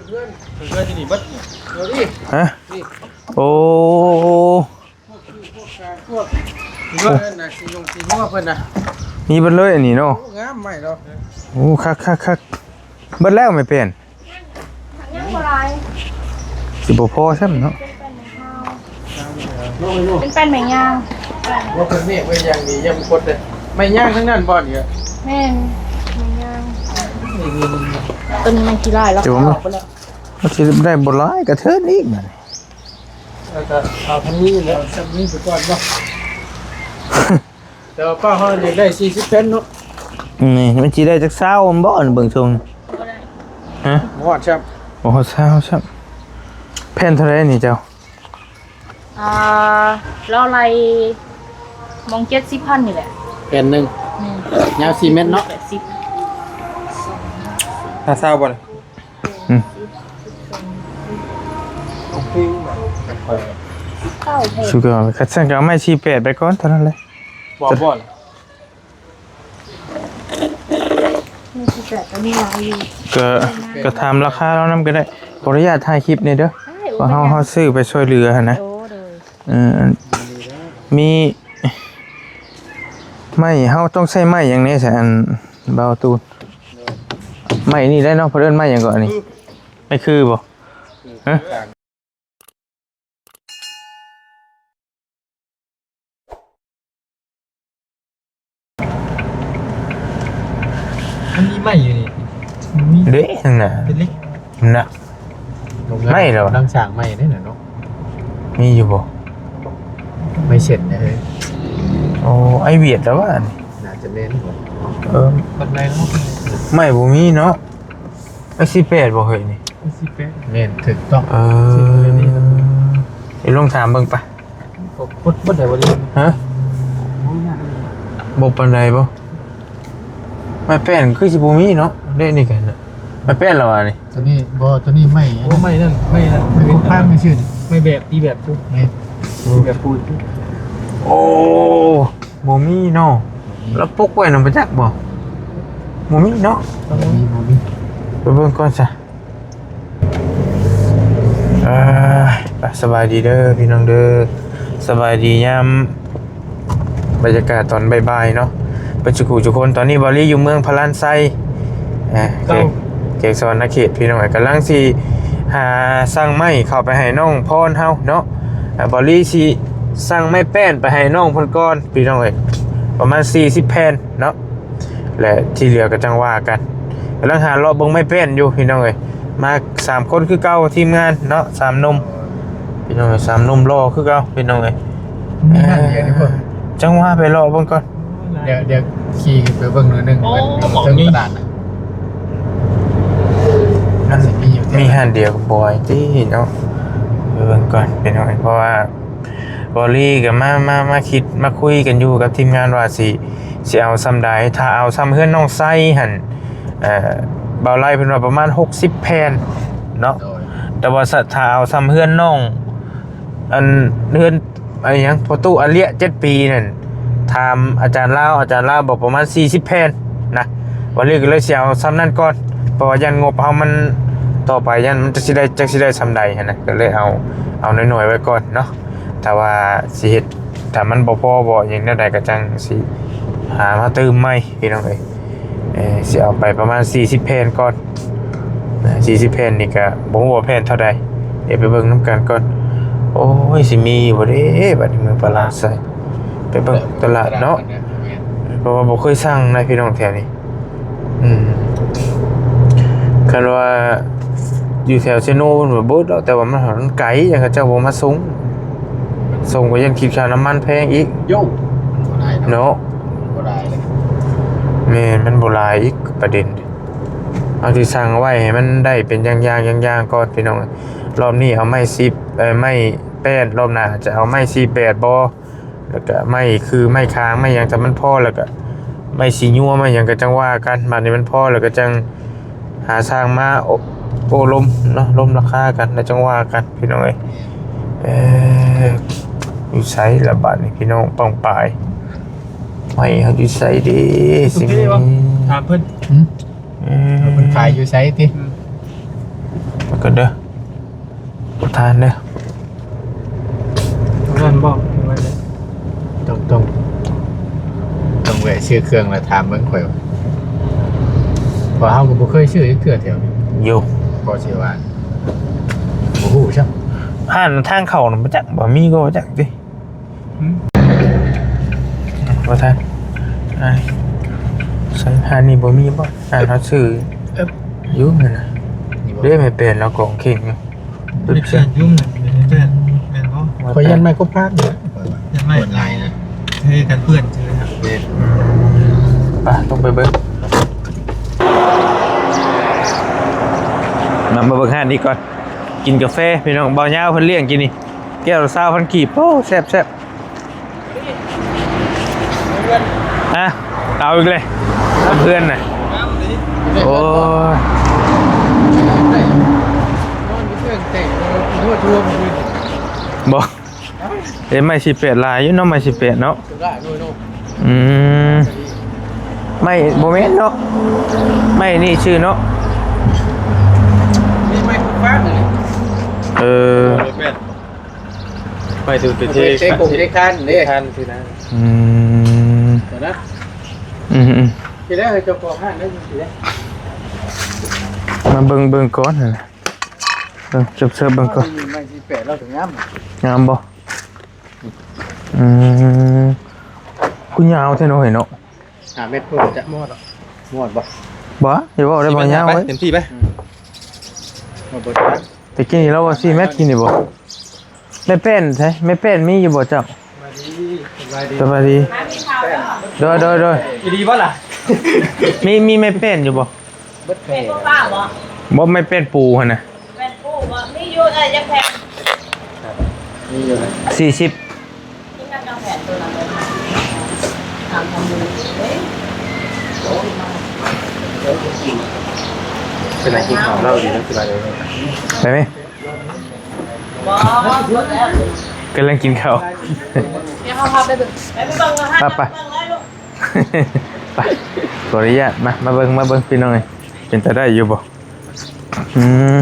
ເຮືອນ ເຮືອນຢູ່ນີ້ເບິດນີ້ ເອົານີ້ ຮະ ນີ້ ໂອ້ ພວກ ພວກ ພວກເຮືອນນະ ສີນົງສີນົວເພິ່ນນະ ມີເບິດເລີຍອັນນີ້ເນາະ. ໂອ້ ງາມໃໝ່ເນາະ. ໂອ້ ຄັກໆໆ ເບິດແລ້ວແມ່ແປ້ນ ຍັງບໍ່ຫຼາຍ ຊິບໍ່ພໍຊ້ຳເນາະ. ເປັນແປ້ນໄມ້ຍາງ ວ່າເພິ່ນເມກໄວ້ຢ່າງດີ ຢ່າງຄົດເດ້. ໄມ້ຍາງທັງນັ້ນບໍ່ນີ້? ແມ່ນ ໄມ້ຍາງ. ນີ້ໆໆ ຕົວນີ້ມັນຂີ້ລາຍແລ້ວ ເອີ ອອກໄປແລ້ວ. ມັນຊິໄດ້ບໍ່ຫຼາຍກະເທີນອີກບາດນີ້. ແລ້ວກະເອົາທາງນີ້ແຫຼະ ທາງນີ້ໄປກ່ອນເນາະ. ແຕ່ວ່າປ້າເຮົາຢາກໄດ້ສີ່ສິບແຜ່ນເນາະ. ນີ້ມັນຊິໄດ້ຈັກຊາວມັນບໍ່ ອັນເບິ່ງຊົງ? ບໍ່ໄດ້ ຮະ? ບໍ່ຮອດຊ້ຳ ບໍ່ຮອດຊາວຊ້ຳ. ແຜ່ນເທົ່າໃດນີ້ເຈົ້າ? ອ່າ ລາວໄລ່ມອງເຈັດສິບພັນນີ້ແຫຼະ ແຜ່ນໜຶ່ງ. ແມ່ນ ຍາວສີ່ແມັດເນາະ ແປດສິບ ຫ້າຊາວບໍ່? ອືມ ເກົ້າແຜ່ນ ສຸດຍອດ. ຄັນຊັ້ນກະເອົາໄມ້ສີ່ແປດໄປກ່ອນເທົ່ານັ້ນແຫຼະ ບໍ່ ບໍ່ ມີສີ່ແປດກະມີຫຼາຍຢູ່ ກະ ກະຖາມລາຄາລາວນຳກະໄດ້. ຂໍອະນຸຍາດຖ່າຍຄລິບແດ່ເດີ ໄດ້ ເພາະເຮົາ ເຮົາຊື້ໄປຊ່ວຍເຫຼືອຫັ້ນນະ. ໂອ້ ໂດຍ ເອີ ມີໄມ້ ເຮົາຕ້ອງໃຊ້ໄມ້ຫຍັງແດ່ຊະ ອັນບ່າວຕູນ? ໄມ້ນີ້ໄດ້ເນາະ ເພິ່ນເອີ້ນໄມ້ຫຍັງເກາະອັນນີ້? ໄມ້ຄືບໍ່? ຮະ? ມັນມີໄມ້ຢູ່ນີ້ ມີເດ້ ທາງໜ້າ ເປັນເຫຼັກນະ. ໄມ້ເຫຼືອ ກຳລັງສ້າງໄມ້ເດ້ນະເນາະ. ມີຢູ່ບໍ່? ໄມ້ເຊັນເດ້. ໂອ້ ໄອວຽດລະວ່ານີ້ ໜ້າຈະແມ່ນ. ເອີ ປານໃດເນາະ? ໄມ້ບໍ່ມີເນາະ. ໄອ້ສີ່ແປດບໍ່ເຮີ້ຍນີ້? ສີ່ແປດ ແມ່ນ ຖືກຕ້ອງ. ເອີ ໄປລອງຖາມເບິ່ງປະ. ບໍ່ ບໍ່ໄດ້ບໍ່ດີ. ຮະ? ບໍ່ປານໃດບໍ່? ໄມ້ແປ້ນຄືຊິບໍ່ມີເນາະ. ເດ້ ນີ້ກະໄມ້ແປ້ນລະວ່ານີ້. ໂຕນີ້ບໍ່ ໂຕນີ້ໄມ້ ໂອ້ ໄມ້ນັ້ນ ໄມ້ນັ້ນ ໄມ້ເປັນພາງຊື່ ໄມ້ແບບ ຕີແບບຢູ່. ແມ່ນ ຕີແບບປູນ. ໂອ້ ບໍ່ມີເນາະ. ລະປົກໄວ້ນຳ ບໍ່ຈັກບໍ່? ບໍ່ມີເນາະ. ບໍ່ມີ ບໍ່ມີ ໄປເບິ່ງກ່ອນຊະ. ເອີ ໄປ ສະບາຍດີເດີພີ່ນ້ອງເດີ ສະບາຍດີຍາມບັນຍາກາດຕອນບ່າຍໆເນາະ ເບິດສູ່ຜູ້ສູ່ຄົນ. ຕອນນີ້ບ່າວລີຢູ່ເມືອງພະລານໄຊ ເອີ ແຂວງສະຫວັນນະເຂດພີ່ນ້ອງ. ກຳລັງຊິຫາສັ່ງໄມ້ເຂົ້າໄປໃຫ້ນ້ອງພອນເຮົາເນາະ. ບ່າວລີຊິສັ່ງໄມ້ແປ້ນໄປໃຫ້ນ້ອງເພິ່ນກ່ອນພີ່ນ້ອງເອີຍ ປະມານສີ່ສິບແຜ່ນເນາະ. ແລະທີ່ເຫຼືອກໍຈັ່ງວ່າກັນ. ກຳລັງຫາເລາະເບິ່ງໄມ້ແປ້ນຢູ່ພີ່ນ້ອງເອີຍ. ມາສາມຄົນຄືເກົ່າ ທີມງານເນາະ ສາມໜຸ່ມພີ່ນ້ອງເອີຍ. ສາມໜຸ່ມຫຼໍ່ຄືເກົ່າພີ່ນ້ອງເອີຍ. ມີຮ້ານດຽວນີ້ບໍ່? ເອີ ຈັ່ງວ່າໄປເລາະເບິ່ງກ່ອນ. ດຽວ ດຽວຂີ່ໄປເບິ່ງໜ້ອຍໜຶ່ງ. ໂອ້ ເບິ່ງຕະຫຼາດນະ ມັນມີຢູ່ ມີຮ້ານດຽວກັບບອຍຕິເນາະ. ໄປເບິ່ງກ່ອນພີ່ນ້ອງເອີຍ ເພາະວ່າ ບໍລີກໍມາ ມາ ມາຄິດມາຄຸຍກັນຢູ່ກັບທີມງານວ່າຊິ ຊິເອົາຊ່ຳໃດ. ຖ້າເອົາຊ່ຳເຮືອນນ້ອງໄຊຫັ້ນ ເອີ ບ່າວໄລເພິ່ນວ່າປະມານຫົກສິບແຜ່ນເນາະ. ໂດຍ ແຕ່ວ່າຖ້າເອົາຊ່ຳເຮືອນນ້ອງ ອັນເຮືອນ ອັນຫຍັງ ພໍ່ຕູ້ອາເລຍເຈັດປີນັ້ນ ຖາມອາຈານລາວ ອາຈານລາວບອກປະມານສີ່ສິບແຜ່ນນະ. ບ່າວລີກໍເລີຍຊິເອົາຊ່ຳນັ້ນກ່ອນ ເພາະວ່າຢ້ານງົບເຮົາມັນ ຕໍ່ໄປຢ້ານມັນຈັກຊິໄດ້ ຈັກຊິໄດ້ຊ່ຳໃດຫັ້ນນະ ກໍເລີຍເອົາ ເອົາໜ້ອຍໆໄວ້ກ່ອນເນາະ. ຖ້າວ່າຊິເຮັດ ຖ້າມັນບໍ່ພໍບໍ່ຫຍັງແນວໃດ ກໍຈັ່ງຊິຫາມາຕື່ມໃໝ່ພີ່ນ້ອງເອີຍ. ເອີ ຊິເອົາໄປປະມານສີ່ສິບແຜ່ນກ່ອນ. ສີ່ສິບແຜ່ນນີ້ກໍບໍ່ຮູ້ວ່າແຜ່ນເທົ່າໃດ ດຽວໄປເບິ່ງນຳກັນກ່ອນ. ໂອ້ຍ ຊິມີຢູ່ບໍ່ເດ້ ບັດນີ້ເມືອງປາລາໄຊ ໄປເບິ່ງຕະຫຼາດເນາະ. ເພາະວ່າບໍ່ເຄີຍສັ່ງນະພີ່ນ້ອງແຖວນີ້. ອືມ ຄັນວ່າຢູ່ແຖວເຊໂນເພິ່ນວ່າເບິດແລ້ວ ແຕ່ວ່າມັນ ມັນໄກ ຈັ່ງເຂົາເຈົ້າບໍ່ມາສົ່ງ ສົ່ງກໍຢ້ານຄິດຄ່ານ້ຳມັນແພງອີກ. ໂຢ ມັນບໍ່ຫຼາຍເນາະ ເນາະ ມັນບໍ່ຫຼາຍເລີຍ. ແມ່ນ ມັນບໍ່ຫຼາຍອີກປະເດັນ. ເຮົາຊິສັ່ງເອົາໄວ້ໃຫ້ມັນໄດ້ເປັນຢ່າງຢ່າງຢ່າງຢ່າງກ່ອນພີ່ນ້ອງ. ລອບນີ້ເອົາໄມ້ສິບ ເອີ ໄມ້ແປ້ນ ລອບໜ້າຈະເອົາໄມ້ສີ່ແປດບໍ່ ແລ້ວກະໄມ້ຄືໄມ້ຄາງໄມ້ຫຍັງ ຖ້າມັນພໍ ແລ້ວກະໄມ້ສີຍົວໄມ້ຫຍັງກໍຈັ່ງວ່າກັນ. ບາດນີ້ມັນພໍແລ້ວກໍຈັ່ງຫາຊ່າງມາໂອ້ ໂອ້ລົມເນາະ ລົມລາຄາກັນ ແລ້ວຈັ່ງວ່າກັນພີ່ນ້ອງເອີຍ. ເອີ ຢູ່ໃສລະບາດນີ້ພີ່ນ້ອງປ້ອງປາຍ ໄມ້ເຮົາຢູ່ໃສເດ້? ຊິມີ ຖາມເພິ່ນ ເອີ ເພິ່ນຂາຍຢູ່ໃສຕິ? ອືມ. ກ່ອນເດີ ປະທານເດີ. ນັ້ນບໍ່ ຕ້ອງ ຕ້ອງ ຕ້ອງແວະຊື້ເຄື່ອງແລ້ວຖາມເບິ່ງຂ້ອຍວ່າ ເພາະເຮົາກໍບໍ່ເຄີຍຊື້ຈັກເທື່ອແຖວນີ້ ຢູ່ ກໍຊິວ່າ ບໍ່ຮູ້ຊ້ຳ. ຮ້ານທາງເຂົ້ານະ ບໍ່ຈັກ ບໍ່ມີກໍບໍ່ຈັກຕິ. ອືມ ປະທານ ອ່າ ໃສ່ຮ້ານນີ້ບໍ່ມີບໍ່? ຮ້ານເຮົາຊື້ ເອີ ຢູ່ຫັ້ນນະ. ນີ້ບໍ່? ເດ້ ແມ່ແປ້ນລາວກອງເຄັ່ງຢູ່. ເປັນເຄື່ອງຫຍຸ້ງນະ ແມ່ນບໍ່? ຂ້ອຍຢ້ານໄມ້ກົບພາດນີ້ແຫຼະ ຢ້ານໄມ້ຫຼາຍນະ ເຮັດກັນເປື້ອນຊື່ນະ. ອືມ ໄປ ຕ້ອງໄປເບິ່ງ. ນຳມາເບິ່ງຮ້ານນີ້ກ່ອນ ກິນກາແຟພີ່ນ້ອງ. ບ່າວຍາວເພິ່ນລ້ຽງກິນນີ້ ແກ້ວລະຊາວພັນກີບ. ໂອ້ ແຊບໆ. ຮະ ເອົາອີກເລີຍ ເພື່ອນນະ. ໂອ້ຍ ບໍ່ ເອີ ໄມ້ສີ່ແປດຫຼາຍຢູ່ເນາະ ໄມ້ສີ່ແປດເນາະ. ອືມ ໄມ້ ບໍ່ແມ່ນເນາະ ໄມ້ນີ້ຊື່ເນາະ. ເອີ ໄປຖືໄປເທ ໄປເທກົງເທຄານເດ້ ຄານຊີ້ນະ. ອືມ ເດີນະ ອືມໆ ທີແລກໃຫ້ເຈົ້າຂອງຮ້ານໄດ້ຢູ່ທີແລກ. ມາເບິ່ງ ເບິ່ງກ່ອນຫັ້ນນະ ເບິ່ງເສີບໆເບິ່ງກ່ອນ. ໄມ້ສີ່ແປດລາວກໍງາມ ງາມບໍ່? ອືມ ຄືຍາວແທ້ເນາະ ເອີຍເນາະ. ຫ້າແມັດພຸ້ນຈະມອດ ມອດບໍ່? ບໍ່ ຢ່າເວົ້າໄດ້ ບໍ່ຍາວເວີ້ຍ ເຕັມທີ່ໄປ. ອືມ ບໍ່ ບໍ່ ແຕ່ກີ້ນີ້ລາວວ່າສີ່ແມັດ ກີ້ນີ້ບໍ່? ແມ່ແປ້ນໃສ? ແມ່ແປ້ນມີຢູ່ບໍ່ເຈົ້າ? ສະບາຍດີ ສະບາຍດີ ສະບາຍດີ. ໂດຍ ໂດຍ ໂດຍ. ອີ່ຫຼີບໍ່ລະ? ມີ ມີແມ່ແປ້ນຢູ່ບໍ່? ເບິດແຜ່ນບໍ່? ບໍ່ ແມ່ແປ້ນປູຫັ້ນນະ. ແມ່ນປູບໍ່? ມີຢູ່ ເອີ ຈັກແຜ່ນ? ມີຢູ່ນະ ສີ່ສິບ. ກິນກັບນ້ຳແຜ່ນໂຕນັ້ນເລີຍ ຖາມຄວາມຮູ້ເດ້. ເປັນຫຍັງກິນເຂົ້າເຫຼົ້າດີນະ ສະບາຍດີໄດ້ໄໝ? ບໍ່ ບໍ່ແລ້ວ ກຳລັງກິນເຂົ້າ. ດຽວເຮົາພາໄປເບິ່ງ ໄປ ໄປເບິ່ງ ໄປ ໄປ ໄປ ຂໍອະນຸຍາດ ມາ ມາເບິ່ງ ມາເບິ່ງ ພີ່ນ້ອງເອີຍ ເປັນຕາໄດ້ຢູ່ບໍ່? ອືມ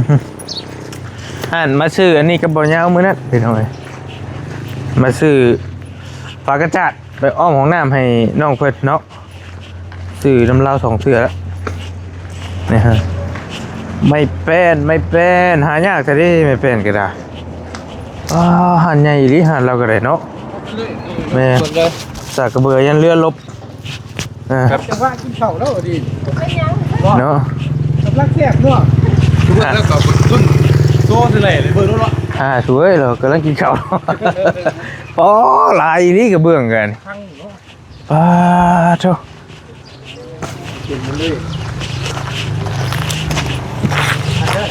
ອັນ ມາຊື້ອັນນີ້ກັບບ່າວຍາວມື້ນັ້ນ ພີ່ນ້ອງເອີຍ ມາຊື້ຝາກະຈາດໄປອ້ອມຫ້ອງນ້ຳໃຫ້ນ້ອງເພິ່ນເນາະ. ຊື້ນຳລາວສອງເທື່ອແລ້ວ ນີ້ຮະ. ໄມ້ແປ້ນ ໄມ້ແປ້ນ ຫາຍາກແທ້ເດ້ ໄມ້ແປ້ນກໍໄດ້. ອ້າ ຮ້ານໃຫຍ່ອີ່ຫຼີ ຮ້ານລາວກໍໄດ້ເນາະ. ແມ່ນ ສາກກະເບືອ ຍັນເຮືອລົບ. ອ່າ ຈັງຫວະກິນເຂົ້າແລ້ວດີເນາະ ກຳລັງແຊບເນາະ. ຄືວ່າແລ້ວກໍເບິ່ງໂຊຊິໄຫຼເບິ່ງເນາະ. ອ່າ ສວຍ ລາວກຳລັງກິນເຂົ້າ. ອໍ ຫຼາຍອີ່ຫຼີກະເບື້ອງກັນ. ປາໂທ ເຕັມໝົດເລີຍ. ອັນນັ້ນ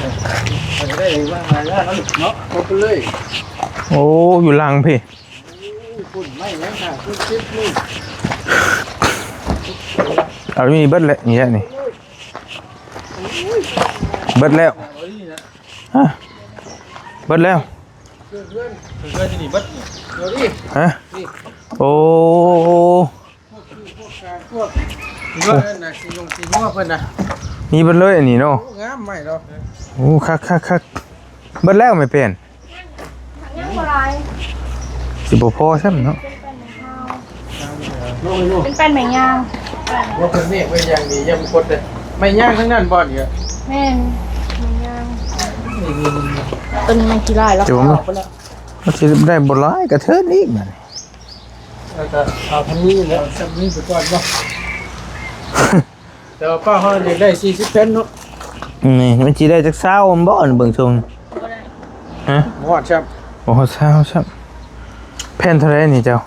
ອັນໄດ້ວາງຫຼາຍລ້ານເນາະ ຄົບເລີຍ. ໂອ້ ຢູ່ຫຼັງພີ້ ໂອ້ຍ ພຸ້ນໄມ້ຍັງຫາຄົນເກັບຢູ່. ເອົາ ມີເບິດແຫຼະ ນີ້ແຫຼະນີ້ ເບິດແລ້ວ. ຮະ ເບິດແລ້ວ. ເພື່ອນ ເພື່ອນ ເພື່ອນຢູ່ນີ້ເບິດນີ້ ເອົາດິ ຮະ ນີ້ ໂອ້ ພວກ ພວກ ພວກ ພວກນັ້ນນະ ສີນົງສີນົວເພິ່ນນະ ມີເບິດເລີຍອັນນີ້ເນາະ. ໂອ້ ງາມໃໝ່ເນາະ. ໂອ້ ຄັກໆໆ ເບິດແລ້ວແມ່ແປ້ນ ຍັງບໍ່ຫຼາຍ ຊິບໍ່ພໍຊ້ຳເນາະ. ເປັນແປ້ນໄມ້ຍາງ ບໍ່ ເພິ່ນເນກໄວ້ຢ່າງດີ ຢ່າມັນກົດເດ້. ໄມ້ຍາງທັງນັ້ນບໍ່ນີ້? ແມ່ນ ໄມ້ຍາງ ນີ້ ນີ້ ນີ້ ຕົ້ນໄມ້ຂີ້ລາຍລະ ແຕ່ວ່າມັນ ມັນຊິໄດ້ບໍ່ຫຼາຍກະເທີນອີກບາດນີ້. ເອີ ກະເອົາທຳນີ້ແຫຼະ ທຳນີ້ໄປກ່ອນເນາະ. ແຕ່ວ່າປ້າເຮົາຢາກໄດ້ສີ່ສິບແຜ່ນເນາະ. ນີ້ມັນຊິໄດ້ຈັກຊາວບໍ່ ອັນເບິ່ງຊົງ ຮະ ບໍ່ຮອດຊ້ຳ ບໍ່ຮອດຊາວຊ້ຳ. ແຜ່ນເທົ່າໃດນີ້ເຈົ້າ?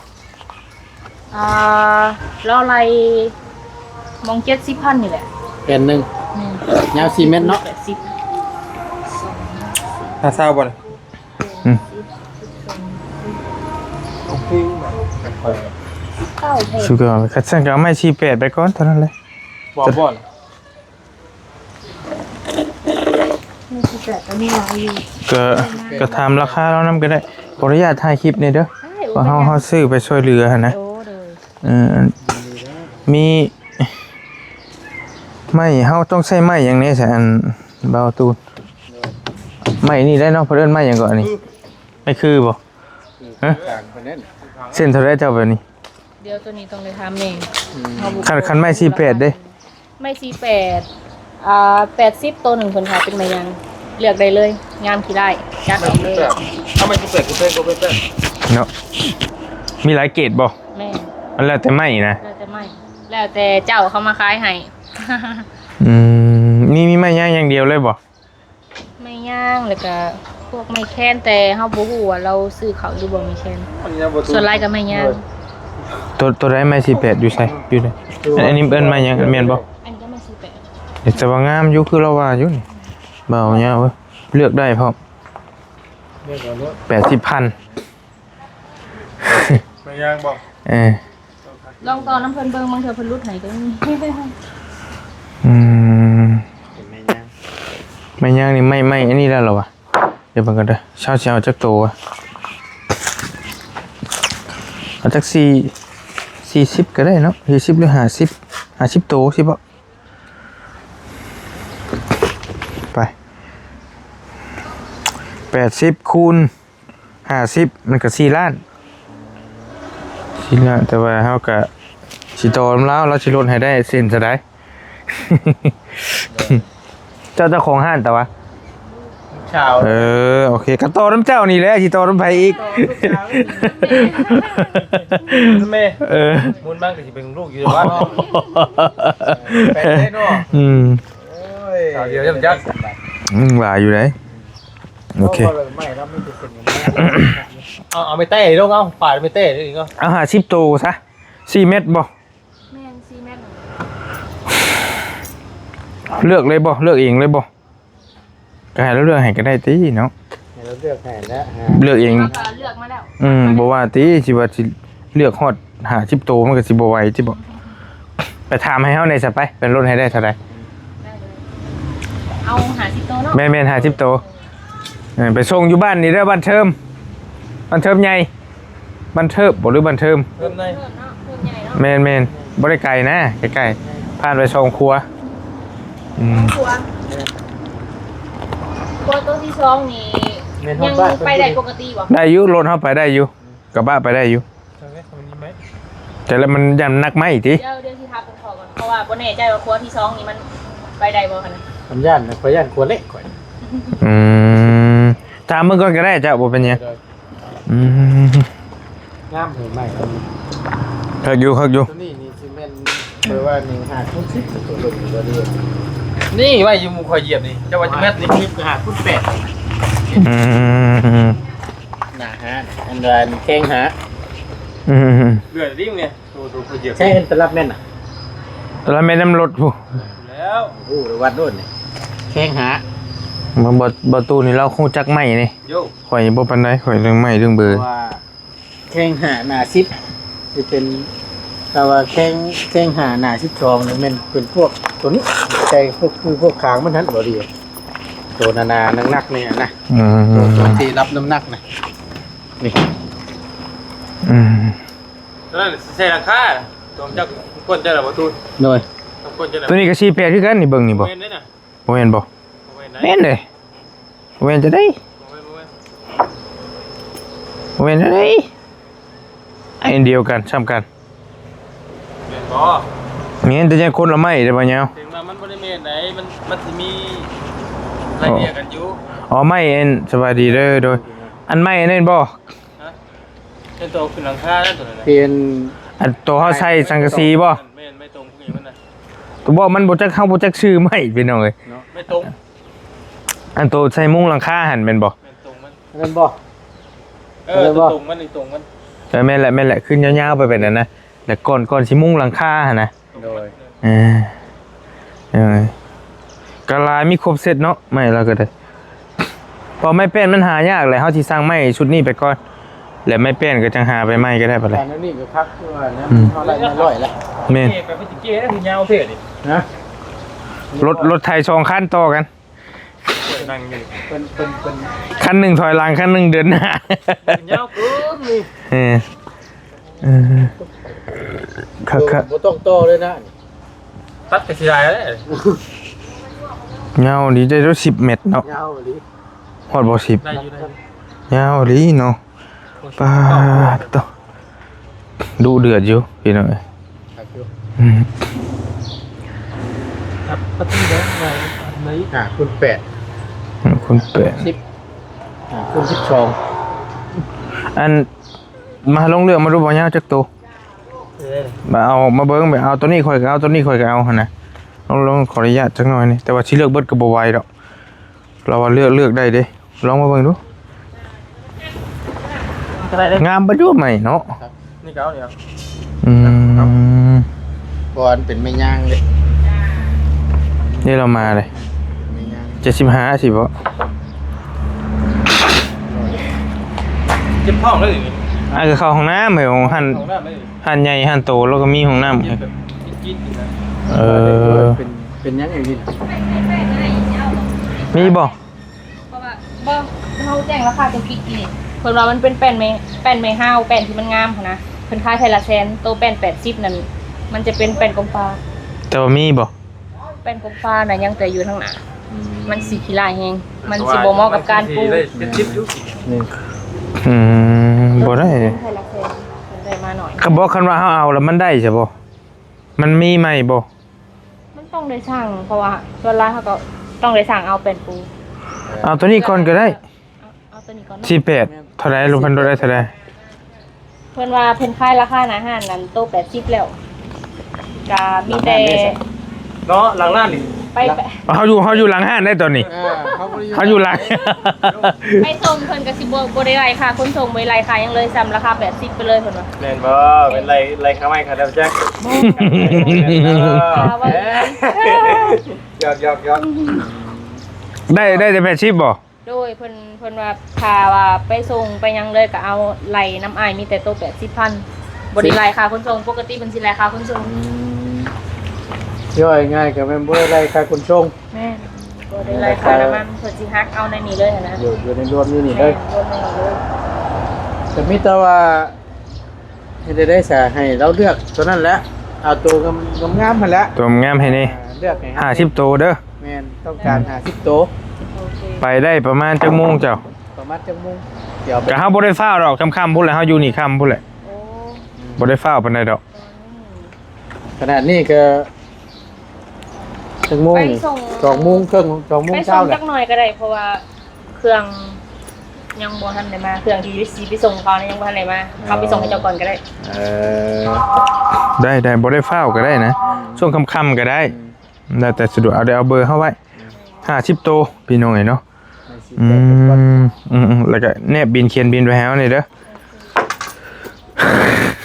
ອ່າ ລາວໄລ່ມອງເຈັດສິບພັນນີ້ແຫຼະ ແຜ່ນໜຶ່ງ. ແມ່ນ ຍາວສີ່ແມັດເນາະ. ແປດສິບ ຫ້າຊາວບໍ່? ອືມ ເກົ້າແຜ່ນ ສຸດຍອດ. ຄັນຊັ້ນກໍເອົາໄມ້ສີ່ແປດໄປກ່ອນເທົ່ານັ້ນແຫຼະ. ບໍ່ ບໍ່ ມີສິບແປດກໍມີຫຼາຍຢູ່ ກໍ ກໍຖາມລາຄາລາວນຳກໍໄດ້. ຂໍອະນຸຍາດຖ່າຍຄລິບແດ່ເດີ ວ່າເຮົາ ເຮົາຊື້ໄປຊ່ວຍເຫຼືອຫັ້ນນະ. ໂອ້ ໂດຍ ເອີ ມີໄມ້ ເຮົາຕ້ອງໃຊ້ໄມ້ຫຍັງແດ່ຊະ ອັນບ່າວຕູນ? ໄມ້ນີ້ໄດ້ເນາະ ເພິ່ນເອີ້ນໄມ້ຫຍັງເກາະອັນນີ້? ໄມ້ຄືບໍ່? ຮະ? ເສັ້ນເທົ່າໃດເຈົ້າແບບນີ້? ດຽວໂຕນີ້ຕ້ອງໄດ້ຖາມແມ່. ອືມ ເຮົາບໍ່ ຄັນ ຄັນໄມ້ສີ່ແປດເດ້? ໄມ້ສີ່ແປດ ອ່າ ແປດສິບ ໂຕໜຶ່ງເພິ່ນຂາຍເປັນໄມ້ຍາງ ເລືອກໄດ້ເລີຍ ງາມຂີ້ລ້າຍ ຈັດເອົາເລີຍ. ເອົາໄມ້ສີ່ແປດ ຄືແພງກວ່າໄມ້ແປດເນາະ. ມີຫຼາຍເກຣດບໍ່? ແມ່ນ ມັນແລ້ວແຕ່ໄມ້ນະ. ແລ້ວແຕ່ໄມ້ ແລ້ວແຕ່ເຈົ້າເຂົາມາຂາຍໃຫ້. ອືມ ມີ ມີໄມ້ຍາງຢ່າງດຽວເລີຍບໍ່? ໄມ້ຍາງ ແລ້ວກະພວກໄມ້ແຄນ ແຕ່ເຮົາບໍ່ຮູ້ວ່າລາວຊື້ເຂົ້າຫຼືບໍ່ໄມ້ແຄນ. ສ່ວນຫຼາຍກະໄມ້ຍາງ. ໂຕ ໂຕໃດໄມ້ສີ່ແປດ ຢູ່ໃສ? ຢູ່ໃນ ອັນນີ້ເອີ້ນໄມ້ຫຍັງ ແມ່ນບໍ່? ອັນນີ້ກະໄມ້ສີ່ແປດ ແຕ່ວ່າງາມຢູ່ ຄືລາວວ່າຢູ່ນີ້. ເບົາຍາວເວີ້ຍ ເລືອກໄດ້ພ້ອມ. ເລືອກເອົາເນາະ ແປດສິບພັນ. ໄມ້ຍາງບໍ່? ເອີ ລອງຕໍ່ນຳເພິ່ນເບິ່ງ ບາງເທື່ອເພິ່ນຫຼຸດໃຫ້ກະມີ. ອືມ ເປັນໄມ້ຍາງ ໄມ້ຍາງນີ້ ໄມ້ ໄມ້ອັນນີ້ແລ້ວລະວະ. ດຽວເບິ່ງກ່ອນເດີ ຊາວຊິເອົາຈັກໂຕວະ? ເອົາຈັກສີ່ ສີ່ສິບກະໄດ້ເນາະ ສີ່ສິບຫຼືຫ້າສິບ ຫ້າສິບໂຕຊິບໍ່? ໄປ ແປດສິບຄູນ ຫ້າສິບ ມັນກະສີ່ລ້ານ ສີ່ລ້ານ. ແຕ່ວ່າເຮົາກະຊິຕໍ່ນຳລາວ ລາວຊິຫຼຸດໃຫ້ໄດ້ເຊັນຊະໄດ. ເຈົ້າ ເຈົ້າຂອງຮ້ານຕະວະ? ເອີ ໂອເຄ ກະຕໍ່ນຳເຈົ້ານີ້ແຫຼະ ຊິຕໍ່ນຳໃຜອີກ? ແມ່ ເອີ ມຸນມາກະຊິເປັນລູກຢູ່ວັດ. ແປກເດ້ເນາະ. ອືມ ໂອ້ຍ ສາວດຽວຈຳຈັກ. ອືມ ວ່າຢູ່ໃດ. ໂອເຄ ເອົາ ເອົາໄມ້ແຕ້ລົງ ເອົາ ປາດໄມ້ແຕ້ອີກເນາະ. ເອົາຫ້າສິບໂຕຊະ ສີ່ແມັດບໍ່? ແມ່ນ ສີ່ແມັດ. ເລືອກເລີຍບໍ່? ເລືອກເອງເລີຍບໍ່? ກະໃຫ້ລາວເລືອກໃຫ້ກະໄດ້ຕິເນາະ. ໃຫ້ລາວເລືອກໃຫ້ແລ້ວ ເລືອກເອງ ເຮົາກະເລືອກມາແລ້ວ. ອືມ ບໍ່ວ່າຕິ ຊິວ່າຊິເລືອກຮອດຫ້າສິບໂຕ ມັນກະຊິບໍ່ໄຫວຕິບໍ? ໄປຖາມໃຫ້ເຮົາແດ່ຊະໄປ ເພິ່ນຫຼຸດໃຫ້ໄດ້ເທົ່າໃດ? ໄດ້ເລີຍ ເອົາຫ້າສິບໂຕເນາະ. ແມ່ນໆ ຫ້າສິບໂຕ. ເອີ ໄປສົ່ງຢູ່ບ້ານນີ້ເດີ ບ້ານເທີມ ບ້ານເທີມໃຫຍ່ ບ້ານເທີບບໍ່ ຫຼືບ້ານເທີມ? ເທີມໃນ ເທີມເນາະ ເທີມໃຫຍ່ເນາະ. ແມ່ນໆ ບໍ່ໄດ້ໄກນະ ໃກ້ໆ ຜ່ານໄປສອງຄົວ. ອືມ ສອງຄົວ. ຄົວໂຕທີສອງນີ້ ແມ່ນຮອດບ້ານ ຍັງໄປໄດ້ປົກກະຕິບໍ່? ໄດ້ຢູ່ ລົດເຮົາໄປໄດ້ຢູ່ ກະບະໄປໄດ້ຢູ່. ແຕ່ລະມັນຢ້ານໜັກໄມ້ຕິ? ດຽວ ດຽວຊິຖາມເພິ່ນຂໍກ່ອນ ເພາະວ່າບໍ່ແນ່ໃຈວ່າຄົວທີສອງນີ້ມັນໄປໄດ້ບໍ່ຫັ້ນນະ. ມັນຢ້ານນະ ຂ້ອຍຢ້ານຄົວເລກຂ້ອຍ. ອືມ ຖາມເບິ່ງກ່ອນກະໄດ້ ເຈົ້າ ບໍ່ເປັນຫຍັງ. ໂດຍ ອືມ ງາມເລີຍໄມ້ຕົວນີ້. ຄັກຢູ່ ຄັກຢູ່. ຕົວນີ້ນີ້ຊິແມ່ນ ເພາະວ່ານີ້ຫ້າຄູນສິບ ຕົວເບິ່ງຕົວນີ້ ນີ້ໄວ້ຢູ່ໝູ່ຂ້ອຍຢຽບນີ້ ເຈົ້າວ່າຈະແມັດນີ້ ສິບກະຫ້າຄູນແປດ. ອືມ ໜ້າຫ້າ ອັນວ່າແຂ້ງຫ້າ. ອືມ ເຫຼືອດິງນີ້ ໂຕ ໂຕຂ້ອຍຢຽບ ໃຊ້ອັນຕະລັບແມ່ນນະ ຕະລັບແມ່ນນຳລົດພຸ້ນແລ້ວ. ໂອ້ ວັດໂນ້ນນີ້ ແຂ້ງຫ້າ. ບໍ່ ບໍ່ຕູ້ນີ້ລາວຮູ້ຈັກໄມ້ນີ້. ໂຢ ຂ້ອຍບໍ່ປານໃດ ຂ້ອຍເລື່ອງໄມ້ເລື່ອງເບີ ເພາະວ່າ ແຂ້ງຫ້າໜ້າສິບ ຊິເປັນ ຖ້າວ່າແຂ້ງ ແຂ້ງຫ້າໜ້າສິບສອງນີ້ແມ່ນເປັນພວກໂຕນີ້ ໃສ່ພວກ ຄືພວກຄາງມັນຫັ້ນບໍ່ດີ ໂຕໜາໆ ໜັກໆ ນີ້ນະ. ອືມ ໂຕ ໂຕທີ່ຮັບນ້ຳໜັກນະ ນີ້. ອືມ ຕົວນັ້ນໃສ່ຫຼັງຄາ ຕົວຈັກຄົນເຈົ້າລະບໍ່ຕູນ. ໂດຍ ຕົວນີ້ກະສີ່ແປດຄືກັນນີ້ ເບິ່ງນີ້ບໍ່? ບໍ່ແມ່ນເດ້ນະ. ບໍ່ແມ່ນບໍ່? ບໍ່ແມ່ນໃດ ແມ່ນເດ້. ບໍ່ແມ່ນຈັ່ງໃດ? ບໍ່ແມ່ນ ບໍ່ແມ່ນ ບໍ່ແມ່ນຈັ່ງໃດ? ອັນດຽວກັນ ສ່ຳກັນ ແມ່ນບໍ່? ແມ່ນ ແຕ່ຍັງຄົນລະໄມ້ເດ້ ບໍ່ຍາວ. ເຖິງວ່າມັນບໍ່ໄດ້ແມ່ນໃດ ມັນ ມັນຊິມີໄລ່ເລຍກັນຢູ່. ອໍ ໄມ້ອັນ ສະບາຍດີເດີ ໂດຍ ອັນໄມ້ອັນນັ້ນບໍ່? ຮະ? ເປັນໂຕຂຶ້ນຫຼັງຄານັ້ນ ໂຕນັ້ນນະ ເປັນ ອັນໂຕເຮົາໃສ່ສັງກະສີບໍ່? ແມ່ນ ໄມ້ຕົງພວກນີ້ມັນນະ. ຕົວບໍ່ ມັນບໍ່ຈັກ ເຮົາບໍ່ຈັກຊື່ໄມ້ ພີ່ນ້ອງເອີຍ ເນາະ ໄມ້ຕົງ. ອັນໂຕໃສ່ມຸງຫຼັງຄາຫັ້ນແມ່ນບໍ່? ແມ່ນຕົງມັນ ແມ່ນບໍ່? ເອີ ຕົງມັນ ຕົງມັນ. ເອີ ແມ່ນແຫຼະ ແມ່ນແຫຼະ ຂຶ້ນຍາວໆ ໄປແບບນັ້ນນະ ແລ້ວກ່ອນ ກ່ອນຊິມຸງຫຼັງຄາຫັ້ນນະ. ໂດຍ ເອີ ເອີ ກະຫຼາຍ ມີຄົບເຊັດເນາະ ໄມ້ລາວກະໄດ້. ເພາະໄມ້ແປ້ນມັນຫາຍາກແຫຼະ ເຮົາຊິສັ່ງໄມ້ຊຸດນີ້ໄປກ່ອນ ແລ້ວໄມ້ແປ້ນກະຈັ່ງຫາໄປໃໝ່ກະໄດ້ ປານໃດ. ອັນນີ້ກະຄັກ ຄືວ່ານະ ອືມ ເຮົາໄດ້ມາຮ້ອຍລະ. ແມ່ນ ເກໄປ ເກໄດ້ຍາວແທ້ນີ້ນະ. ລົດ ລົດໄຖສອງຄັນຕໍ່ກັນ ນັ່ງຢູ່ ເພິ່ນ ເພິ່ນ ເພິ່ນ ຄັນໜຶ່ງຖອຍຫຼັງ ຄັນໜຶ່ງເດີນໜ້າ ຍາວເກີນນີ້. ເອີ ເອີ ຄັກໆ ບໍ່ຕ້ອງຕໍ່ເລີຍນະ ຕັດກະຊິໄດ້ແລ້ວ. ຍາວດີ ໄດ້ເທົ່າສິບແມັດເນາະ ຍາວອີ່ຫຼີ. ຮອດບໍ່ ສິບ ໄດ້ຢູ່ ໄດ້ຢູ່ ຍາວອີ່ຫຼີເນາະ. ໂອ້ຍ ປາດໂທ້ ດຸເດືອດຢູ່ພີ່ນ້ອງເອີຍ. ຄັກຢູ່ ອືມ ຄັບ ປະຕູເດ້ ໄດ້ອັນນີ້ ຫ້າຄູນແປດ ຫ້າຄູນແປດ ສິບ ຫ້າຄູນສິບສອງ. ອັນ ມາລອງເລືອກມາດູ ບໍ່ຍາວຈັກໂຕ. ເອີ ມາເອົາ ມາເບິ່ງ ແບບເອົາໂຕນີ້ຂ້ອຍກໍເອົາ ໂຕນີ້ຂ້ອຍກໍເອົາຫັ້ນນະ. ລອງ ລອງຂໍອະນຸຍາດຈັກໜ້ອຍນີ້ ແຕ່ວ່າຊິເລືອກເບິດກໍບໍ່ໄຫວດອກ. ລາວວ່າເລືອກ ເລືອກໄດ້ເດ້ ລອງມາເບິ່ງດູ. ກໍໄດ້ເດ້ ງາມປະດຸໃໝ່ເນາະ. ນີ້ກໍເອົານີ້ເອົາ ອືມ ເພາະວ່າມັນເປັນແມ່ຍາງເດ້. ນີ້ລາວມາເດ້ ແມ່ຍາງ ເຈັດສິບຫ້າ ຊິບໍ່ ເຈັບທ້ອງເລີຍນີ້. ອ້າຍກໍເຂົ້າຫ້ອງນ້ຳ ຫ້ອງຫັ້ນ ຫ້ອງນ້ຳເລີຍ ຮ້ານໃຫຍ່ຮ້ານໂຕ ແລ້ວກໍມີຫ້ອງນ້ຳ. ເອີ ເປັນ ເປັນຫຍັງອີກນີ້ນະ ມີບໍ່? ເພາະວ່າ ບໍ່ ເຮົາແຈ້ງລາຄາຕົວກິກນີ້ ເພິ່ນວ່າມັນເປັນແປ້ນໄມ້ ແປ້ນໄມ້ຮ້າວ ແປ້ນທີ່ມັນງາມຫັ້ນນະ. ເພິ່ນຂາຍແຜ່ນລະແສນ ໂຕແປ້ນແປດສິບນັ້ນ ມັນຈະເປັນແປ້ນກຳປາ. ແຕ່ວ່າມີບໍ່? ແປ້ນກຳປານະ ຍັງແຕ່ຢູ່ທາງໜ້າ ອືມ ມັນຊິຂີ້ລ້າຍແຮງ ມັນຊິບໍ່ເໝາະກັບການປູກ. ອືມ ບໍ່ໄດ້ ແຜ່ນລະແສນ ເພິ່ນໄດ້ມາໜ້ອຍ. ກໍບອກ ຄັນວ່າເຮົາເອົາແລ້ວມັນໄດ້ຊະບໍ່? ມັນມີໃໝ່ບໍ່? ມັນຕ້ອງໄດ້ສັ່ງ ເພາະວ່າສ່ວນຫຼາຍເຮົາກໍຕ້ອງໄດ້ສັ່ງເອົາແປ້ນປູ. ເອົາໂຕນີ້ກ່ອນກໍໄດ້ ເອົາ ເອົາໂຕນີ້ກ່ອນເນາະ. ສີ່ແປດ ເທົ່າໃດ? ລົງພັນໂດໄດ້ເທົ່າໃດ? ເພິ່ນວ່າເພິ່ນຂາຍລາຄາໜ້າຮ້ານນັ້ນໂຕແປດສິບແລ້ວ ກໍມີແຕ່ ເນາະ ຫຼັງຮ້ານນີ້ ໄປ ໄປ ເຮົາຢູ່ ເຮົາຢູ່ຫຼັງຮ້ານໄດ໋ຕອນນີ້. ເອີ ເຮົາບໍ່ໄດ້ຢູ່ ເຮົາຢູ່ຫຼັງ ໄປສົ່ງເພິ່ນກໍຊິບໍ່ ບໍ່ໄດ້ໄລ່ຄ່າຂົນສົ່ງ ບໍ່ໄດ້ໄລ່ຄ່າຫຍັງເລີຍ ສ່ຳລາຄາແປດສິບໄປເລີຍເພິ່ນວ່າ. ແມ່ນບໍ່? ເປັນໄລ່ ໄລ່ຄ່າໄມ້ຄ່າດຳຈັກ. ບໍ່ ເອີ ຢອກໆໆ ໄດ້ ໄດ້ແຕ່ແປດສິບບໍ່? ໂດຍ ເພິ່ນ ເພິ່ນວ່າຖ້າວ່າໄປສົ່ງໄປຫຍັງເລີຍກໍເອົາໄລ່ນຳອ້າຍ ມີແຕ່ໂຕແປດສິບພັນ ບໍ່ໄດ້ໄລ່ຄ່າຂົນສົ່ງ. ປົກກະຕິເພິ່ນຊິໄລ່ຄ່າຂົນສົ່ງ. ອືມ ເວົ້າງ່າຍໆກໍແມ່ນບໍ່ໄດ້ໄລ່ຄ່າຂົນສົ່ງ. ແມ່ນ ບໍ່ໄດ້ໄລ່ຄ່ານ້ຳມັນ ເພິ່ນຊິຫັກເອົາໃນນີ້ເລີຍຫັ້ນນະ. ຢູ່ ຢູ່ໃນລວມຢູ່ນີ້ເລີຍ. ແມ່ນ ລວມໃນນີ້ເລີຍ. ກໍມີແຕ່ວ່າ ເຮັດໃດຊະ ໃຫ້ລາວເລືອກຕົວນັ້ນແຫຼະ ເອົາຕົວງາມໆຫັ້ນແຫຼະ ຕົວງາມໃຫ້ແດ່. ເລືອກໃຫ້ ຫ້າສິບໂຕເດີ. ແມ່ນ ຕ້ອງການຫ້າສິບໂຕ. ໂອເຄ ໄປໄດ້ປະມານຈັກໂມງເຈົ້າ? ປະມານຈັກໂມງ? ດຽວ ກໍເຮົາບໍ່ໄດ້ຟ້າວດອກ ຄ່ຳໆພຸ້ນແຫຼະ ເຮົາຢູ່ນີ້ຄ່ຳພຸ້ນແຫຼະ. ໂອ້ ບໍ່ໄດ້ຟ້າວປານໃດດອກ. ຂະໜາດນີ້ກໍຈັກໂມງນີ້? ໄປສົ່ງ ສອງໂມງເຄິ່ງ ສອງໂມງເຊົ້າແຫຼະ. ໄປສົ່ງຈັກໜ້ອຍກໍໄດ້ ເພາະວ່າ ເຄື່ອງຍັງບໍ່ທັນໄດ້ມາ ເຄື່ອງທີ່ຊິໄປສົ່ງເຂົາຍັງບໍ່ທັນໄດ້ມາ. ເອີ ເຮົາໄປສົ່ງໃຫ້ເຈົ້າກ່ອນກໍໄດ້. ເອີ ໄດ້ໆ ບໍ່ໄດ້ຟ້າວກໍໄດ້ນະ. ອືມ ຊ່ວງຄ່ຳໆກໍໄດ້. ອືມ ແລ້ວແຕ່ສະດວກ. ເອົາ ເດີ ເອົາເບີເຮົາໄວ້. ອືມ ຫ້າສິບໂຕ ພີ່ນ້ອງເອີຍເນາະ. ອືມ ອືມໆ ແລ້ວກໍແນບບິນ ຂຽນບິນໄວ້ໃຫ້ເຮົານີ້ເດີ. ໂ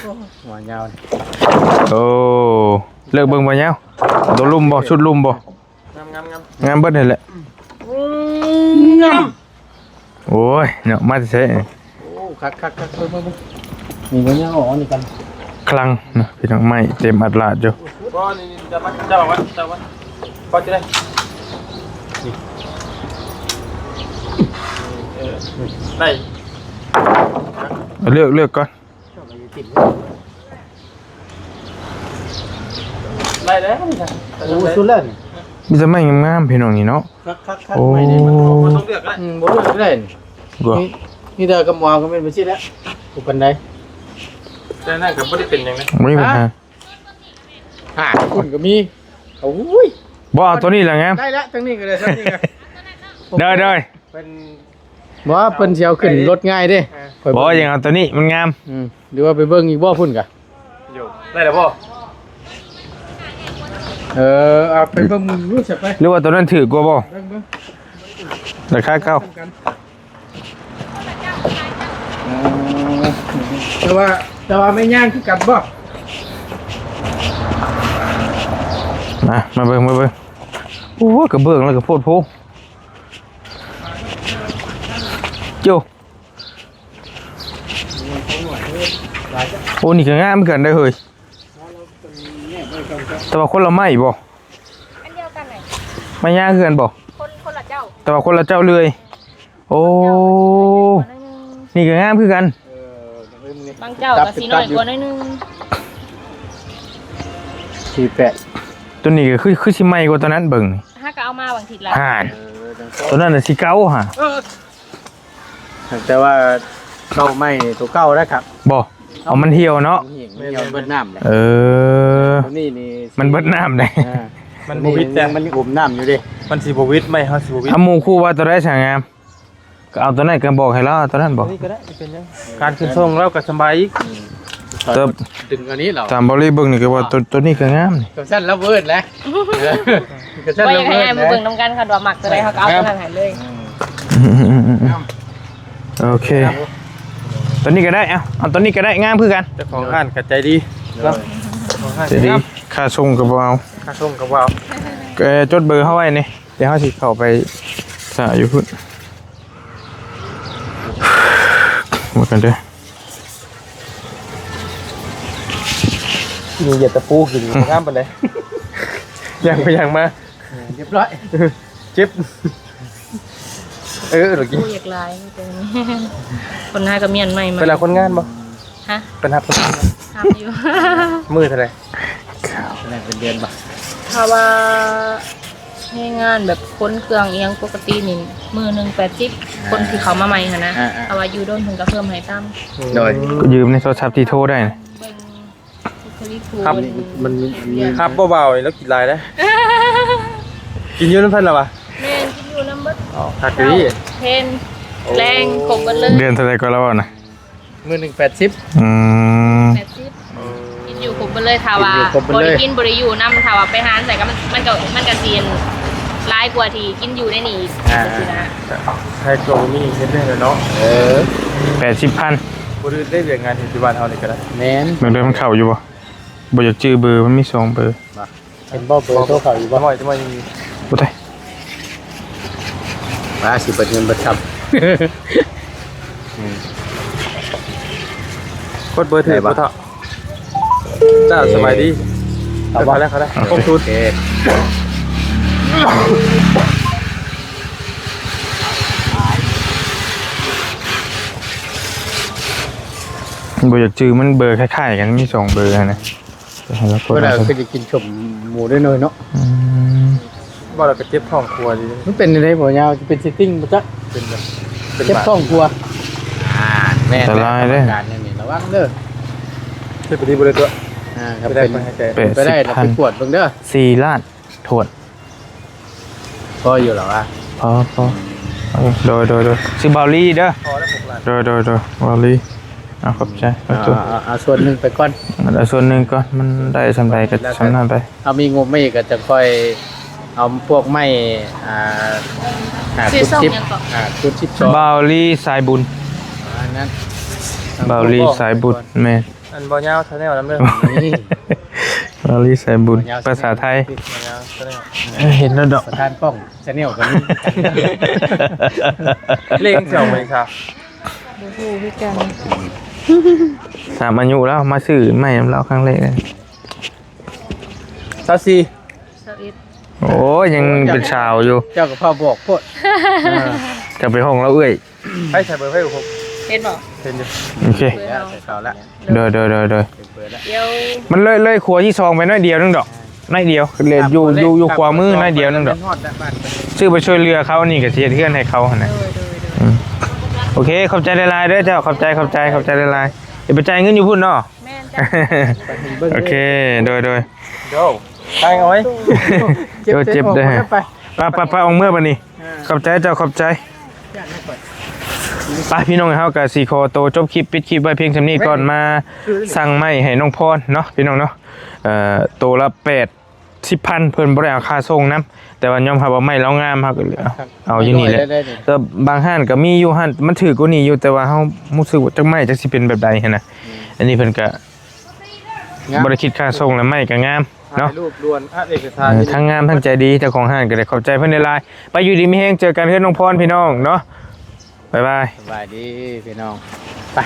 ອ້ ຫົວຍາວ. ໂອ້ ເລືອກເບິ່ງບໍ່ຍາວ ໂຕລຸ່ມບໍ່ ຊຸດລຸ່ມບໍ່? ງາມໆໆ ງາມເບິດຫັ້ນແຫຼະ. ອືມ ງາມ. ໂອ້ຍ ເນາະ ມາແຕ່ໃສ? ໂອ້ ຄັກໆໆ ເບິ່ງໆໆ ນີ້ມັນຍັງເອົາອັນນີ້ກັນ ຄລັງນະພີ່ນ້ອງ ໄມ້ເຕັມອັດລາດຢູ່. ບໍ່ ນີ້ໆ ຈັບມາ ຈັບອອກມາ ຈັບອອກມາ ພໍຈະໄດ້ ນີ້ ເອີ ໄດ້ ເລືອກ ເລືອກກ່ອນ. ໄດ້ແລ້ວ ໂອ້ ສຸດແລ້ວນີ້ ມີແຕ່ໄມ້ງາມໆ ພີ່ນ້ອງນີ້ເນາະ. ຄັກໆໆ ໂອ້ ໄມ້ນີ້ມັນບໍ່ຕ້ອງເລືອກກໍໄດ້. ອືມ ບໍ່ເລືອກກໍໄດ້ນີ້. ບໍ່ ມີ ມີແຕ່ກຳມະການກໍແມ່ນໄປຊີ້ແຫຼະ ບໍ່ປານໃດ. ແຕ່ນັ້ນກໍບໍ່ໄດ້ເປັນຫຍັງນະ ບໍ່ມີບັນຫາ. ຫາ ຫາ ພຸ້ນກໍມີ. ໂອ້ຍ ບໍ່ ເອົາຕົວນີ້ແຫຼະງາມ. ໄດ້ລະ ຕົວນີ້ກໍໄດ້ ຕົວນີ້ກໍ ເດີໆ ເປັນ ບໍ່ ເພິ່ນຊິເອົາຂຶ້ນລົດງ່າຍເດ້. ເອີ ຂ້ອຍ ບໍ່ ຍັງເອົາຕົວນີ້ມັນງາມ. ອືມ ຫຼືວ່າໄປເບິ່ງອີກບໍ່ພຸ້ນກະ? ຢູ່ ໄດ້ແລ້ວບໍ່? ເອີ ເອົາໄປເບິ່ງຢູ່ຊະໄປ. ຫຼືວ່າຕົວນັ້ນຖືກກວ່າບໍ່? ເບິ່ງໆ ລາຄາເກົ່າ. ເອີ ແຕ່ວ່າ ແຕ່ວ່າແມ່ນຍ່າງຄືກັນບໍ່? ມາ ມາເບິ່ງ ມາເບິ່ງ. ໂອ້ຍ ກະເບື້ອງແລ້ວກະໂພດໂພ. ໂຈ ໂອ້ ນີ້ກໍງາມຄືກັນເດ້ເຮີ້ຍ ແຕ່ວ່າຄົນລະໄມ້ບໍ່? ອັນດຽວກັນນະ ໄມ້ຍ່າງຄືກັນບໍ່? ຄົນ ຄົນລະເຈົ້າ ແຕ່ວ່າຄົນລະເຈົ້າເລື່ອຍ. ໂອ້ ນີ້ກໍງາມຄືກັນ. ບາງເຈົ້າກໍຊິນ້ອຍກວ່າໜ້ອຍໜຶ່ງ. ສີ່ແປດ ຕົວນີ້ກໍຄື ຄືຊິໃໝ່ກວ່າຕົວນັ້ນເບິ່ງ. ຫາກໍເອົາມາບາງທີລະ ຫັ້ນ ເອີ ຕົວນັ້ນນະຊິເກົ່າຫາ. ເອີ ແຕ່ວ່າເກົ່າໃໝ່ໂຕເກົ່າໄດ້ຄັບ. ບໍ່ ເອົາ ມັນຫ່ຽວເນາະ. ມັນຫ່ຽວ ມັນເບິດນ້ຳແຫຼະ. ເອີ ໂຕນີ້ນີ້ ມັນເບິດນ້ຳໄດ໋. ອ່າ ມັນບໍ່ວິດແຕ່ ມັນຍັງອົມນ້ຳຢູ່ເດ້. ມັນຊິບໍ່ວິດ ໄມ້ເຮົາຊິບໍ່ວິດ. ເອົາ ໝູ່ຄູ່ວ່າໂຕໃດສາງງາມ ກໍເອົາໂຕນັ້ນ ກໍບອກໃຫ້ລາວເອົາໂຕນັ້ນບໍ່? ໂຕນີ້ກໍໄດ້ ເປັນຫຍັງ? ການຂຶ້ນສົ່ງລາວກໍສະບາຍອີກ. ອືມ ເຕີບ ດຶງອັນນີ້ເນາະ. ຕາມເບົາລີເບິ່ງນີ້ກໍວ່າ ອ່າ ໂຕ ໂຕນີ້ກໍງາມນີ້. ກໍຊັ້ນລະເບີດແຫຼະ. ເອີ ກໍຊັ້ນລະເບີດແຫຼະ. ເບິ່ງນຳກັນ ຄັນວ່າມັກໂຕໃດເຮົາກໍເອົາໂຕນັ້ນໃຫ້ເລີຍ. ອືມ ອືມ ອືມ ອືມ ອືມ. ໂອເຄ ໂຕນີ້ກໍໄດ້. ເອົາ ເອົາໂຕນີ້ກໍໄດ້ ງາມຄືກັນ. ເຈົ້າຂອງຮ້ານກໍໃຈດີເນາະ. ເຈົ້າຂອງຮ້ານໃຈດີ. ຄ່າສົ່ງກໍບໍ່ເອົາ ຄ່າສົ່ງກໍບໍ່ເອົາ. ເອີ ຈົດເບີເຮົາໄວ້ນີ້ ດຽວເຮົາຊິເຂົ້າໄປສະຢູ່ພຸ້ນ. ໝົດກັນເດີ. ມີຢາຕະປູກິນ ງາມປານໃດ. ຍ່າງໄປຍ່າງມາ ຮຽບຮ້ອຍ ເຈັບ. ເອີ ໂອເຄ ຢາກຫຼາຍ ຄົນຫາກໍມຽນໃໝ່ໆ. ເວລາຄົນງານບໍ່? ຮະ? ເພິ່ນຮັບຄົນງານບໍ່? ຮັບຢູ່. ມື້ເທົ່າໃດ? ເປັນເດືອນບໍ່? ຖ້າວ່າແຮງງານແບບຂົນເຄື່ອງອີ່ຫຍັງປົກກະຕິນີ້ ມື້ໜຶ່ງແປດສິບ. ອ່າ ຄົນທີ່ເຂົ້າມາໃໝ່ຫັ້ນນະ. ອ່າໆ ຖ້າວ່າຢູ່ດົນເພິ່ນກໍເພີ່ມໃຫ້ຕາມ. ໂດຍ ກໍຢືມໃນໂທລະສັບທີ່ໂທໄດ້ນະ. ເບິ່ງ ບຸກຄະລິກຜູ້ ຄັບ ມັນ ມັນມີ ຄັບບໍ່ເບົານີ້ ລາວກິນຫຼາຍເດ້. ກິນຢູ່ນຳເພິ່ນລະວະ? ແມ່ນ ກິນຢູ່ນຳເບິດ. ອໍ ຄັກດີ ເຊົ້າ ເພນ ໂອ້ ແລງ ຄົບເບິດເລີຍ. ເດືອນເທົ່າໃດກໍລາວເວົ້ານະ? ມື້ໜຶ່ງແປດສິບ. ອືມ ແປດສິບ ກິນຢູ່ຄົບເບິດເລີຍ. ຖ້າວ່າບໍ່ໄດ້ກິນ ບໍ່ໄດ້ຢູ່ນຳ ຖ້າວ່າໄປຫາໃສກໍ ມັນ ມັນກໍ ມັນກໍຊິຫຼາຍກວ່າທີ່ກິນຢູ່ໃນນີ້ອີກ. ອ່າ ຈັ່ງຊີ້ນະ. ໃຫ້ຕົວບໍ່ມີເຮັດໄດ້ແລ້ວເນາະ. ເອີ ແປດສິບພັນ ບໍ່ໄດ້ວຽກງານເຮັດຢູ່ບ້ານເຮົານີ້ກໍໄດ້. ແມ່ນ ເບິ່ງເດີ ມັນເຂົ້າຢູ່ບໍ່? ບໍ່ຢາກຈື່ເບີ ມັນມີສອງເບີ. ເຫັນບໍ່ ເບີໂທເຂົ້າຢູ່ບໍ່? ຈະໝ້ອຍ ຈະໝ້ອຍ ບໍ່ໄດ້ ວ່າຊິເບິດເງິນເບິດຄຳ. ອືມ ກົດເບີຖືກບໍ່ເຖົ້າ? ເຈົ້າ ສະບາຍດີ. ເຂົ້າບໍ່? ເຂົ້າແລ້ວ ເຂົ້າແລ້ວ. ໂອເຄ ຄົບສູນ. ໂອເຄ ບໍ່ຢາກຈື່ ມັນເບີຄ້າຍໆກັນ ມີສອງເບີຫັ້ນນະ. ເວລາຄືຈະກິນສົ້ມໝູໄດ້ໜ້ອຍເນາະ. ອືມ ບໍ່ແລ້ວກໍເຈັບທ້ອງຄົວຢູ່. ມັນເປັນຈັ່ງໃດບໍ່ຍາວ? ຈະເປັນຊິຕິງບໍ່ຈັກ. ເປັນແບບ ເປັນ ເຈັບທ້ອງຄົວ. ອ່າ ແມ່ນ ອັນຕະລາຍເດ້ ການນີ້ລະວັງເດີ. ເຈັບໄປດີບໍ່ໄດ້ຕົວະ. ອ່າ ເປັນໄປໄດ້ ແປດສິບພັນ ໄປກວດເບິ່ງເດີ. ສີ່ລ້ານຖ້ວນ. ພໍຢູ່ແລ້ວວະ? ພໍ ພໍ. ໂດຍ ໂດຍ ໂດຍ ຊື່ເບົາລີເດີ. ພໍແລ້ວ ຫົກລ້ານ. ໂດຍ ໂດຍ ໂດຍ ເບົາລີ. ເອົາ ຂອບໃຈ. ເອົາ ເອົາ ເອົາສ່ວນໜຶ່ງໄປກ່ອນ. ເອົາສ່ວນໜຶ່ງກ່ອນ ມັນໄດ້ສ່ຳໃດກໍສ່ຳນັ້ນໄປ. ເຮົາມີງົບມາອີກກໍຈະຄ່ອຍເອົາພວກໄມ້ ອ່າ ຫ້າ ສີ່ ສິບ ຫ້າ ສິບສອງ. ເບົາລີສາຍບຸນ. ອັນນັ້ນ ເບົາລີສາຍບຸນ. ແມ່ນ. ອັນບໍ່ຍາວຊາແນວນຳເດີ. ນີ້ ເບົາລີສາຍບຸນ ບໍ່ຍາວ ພາສາໄທ. ບໍ່ຍາວຊາແນວ. ເອີ ເຫັນແລ້ວດອກ ປະທານກ້ອງຊາແນວກໍມີ. ເລກສອງເລກສາມ ບໍ່ຮູ້ຄືກັນ. ຖາມອາຍຸລາວ ມາຊື້ໄມ້ນຳລາວຄັ້ງແລກ. ຊາວສີ່. ຊາວເອັດ. ໂອ້ຍ ຍັງເປັນສາວຢູ່. ເຈົ້າກໍພາບອກໂພດ. ເຈົ້າໄປຫ້ອງລາວເອື້ອຍ. ໃຜໃສ່ເບີໃຜບໍ່ຄົບ? ເຫັນບໍ່? ເຫັນຢູ່. ໂອເຄ ເບິ່ງເອົາ ໃສ່ເຂົ້າລະ. ໂດຍ ໂດຍ ໂດຍ ໂດຍ. ເບິ່ງລະ ມັນເລີຍ ເລີຍຂົວທີສອງໄປໜ້ອຍດຽວໜຶ່ງດອກ. ໜ້ອຍດຽວ ຢູ່ ຢູ່ ຢູ່ຂວາມືໜ້ອຍດຽວໜຶ່ງດອກ. ຊື້ໄປຊ່ວຍເຫຼືອເຂົາ ນີ້ກໍຊິເຮັດເຮືອນໃຫ້ເຂົາຫັ້ນນະ. ໂດຍ ໂດຍ ໂດຍ. ອືມ ໂອເຄ ຂອບໃຈຫຼາຍໆເດີເຈົ້າ. ຂອບໃຈ ຂອບໃຈ ຂອບໃຈຫຼາຍໆ. ຊິໄປຈ່າຍເງິນຢູ່ພຸ້ນເນາະ. ແມ່ນຈ້າ. ໂອເຄ ໂດຍ ໂດຍ. ໂດ ໄປເອົາໄວ້. ເຈັບ ເຈັບເດ້. ໄປ ໄປ ໄປ ອອກເມືອບັດນີ້. ຂອບໃຈເຈົ້າ ຂອບໃຈ. ໄປ ພີ່ນ້ອງ ເຮົາກໍຊິຂໍໂຕຈົບຄລິບ ປິດຄລິບໄວ້ພຽງສ່ຳນີ້ກ່ອນ. ມາສັ່ງໄມ້ໃຫ້ນ້ອງພອນເນາະ ພີ່ນ້ອງເນາະ. ເອີ ໂຕລະແປດສິບພັນ ເພິ່ນບໍ່ໄດ້ເອົາຄ່າສົ່ງນຳ ແຕ່ວ່າຍອມຮັບວ່າໄມ້ລາວງາມ ເຮົາກໍເອົາ ເອົາຢູ່ນີ້ແຫຼະ. ແຕ່ບາງຮ້ານກໍມີຢູ່ ຮ້ານມັນຖືກກວ່ານີ້ຢູ່ ແຕ່ວ່າເຮົາຮູ້ສຶກວ່າຈັກໄມ້ຈັກຊິເປັນແບບໃດຫັ້ນນະ. ອັນນີ້ເພິ່ນກໍ ງາມ ບໍ່ໄດ້ຄິດຄ່າສົ່ງ ແລະ ໄມ້ກໍງາມເນາະ. ຖ່າຍຮູບດ່ວນ ອັດເອກະສານ. ເອີ ທັງງາມທັງໃຈດີ ເຈົ້າຂອງຮ້ານກໍໄດ້ ຂອບໃຈເພິ່ນຫຼາຍໆ. ໄປ ຢູ່ດີມີແຮງ ເຈີກັນເຮືອນນ້ອງພອນ ພີ່ນ້ອງເນາະ. ບາຍບາຍ. ສະບາຍດີພີ່ນ້ອງ. ໄປ